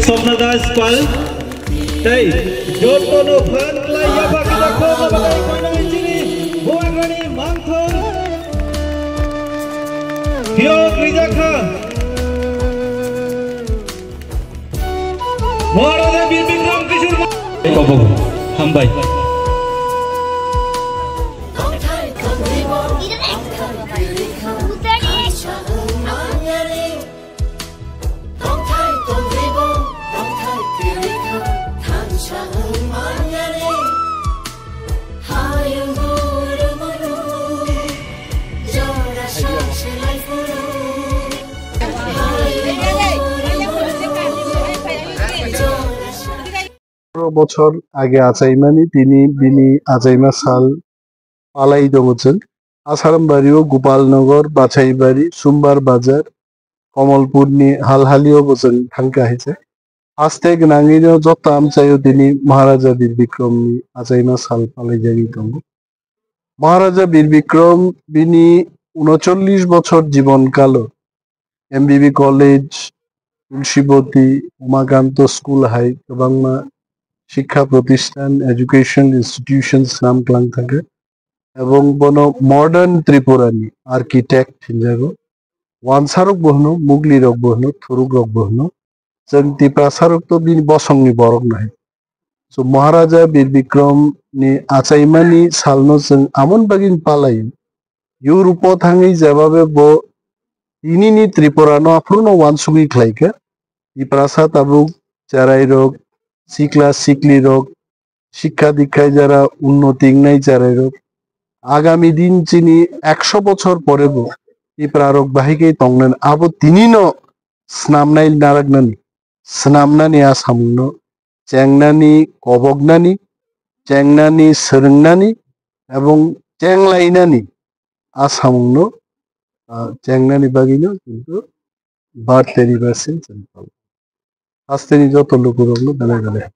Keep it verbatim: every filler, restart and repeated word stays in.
Swapna Das Pal tei jotono phan khlai yaba kisa kho babai koinani chini bubagrani mangthor phiyok rijak kha. Maharaja Bir Bikram Kishore Ma- Kobo, hambai. Bojor age achaimani tini bini achaima sal palai tongo chwng. Asarambari o Gopalnagar, Bachaibari, Sumbar Bazar, Komolpurni halhalio bo chwng thangkha hai se. Haste gwnangwino joto amchaio tini Maharaja Bir Bikramni achaima sal palaijagwi tongo. Maharaja Bir Bikram bini unocholish bochor jibon kalo M B B College, Tulsiboti, Umakanto School hai kwbangma shikha protisthan, education institutions nam klang thangkha. Ebong bono modern Tripura ni architect hinjago. Wansarok bo hwno, Mugli rok bo hwno, Thuruk rok bo hwno. Chwng Tiprasa rok to bini bosong ni borok nai. So Maharaja Bir Bikram ni achaimani salno chwng amon bagwi palai. Europe o thangwi jebabe bo tini ni Tripura no aphuru no wansugwi khlaikha. Tiprasa tabuk cherai rok, sikla sikli rok, shikha dikkhai jara unnoti wngnai cherairok. Agami din chini ekso bochor porebo Tiprarok bahai khe tongnani abo tinino snamnai naraknani, snamnani a samungno, chengnani, koboknani, chengnani, swrwngnani ebong chenglainani a samungno, ah, chengnani bagwino kintu birth anniversary chwng palo. Hasteni joto lukurokno belai belai.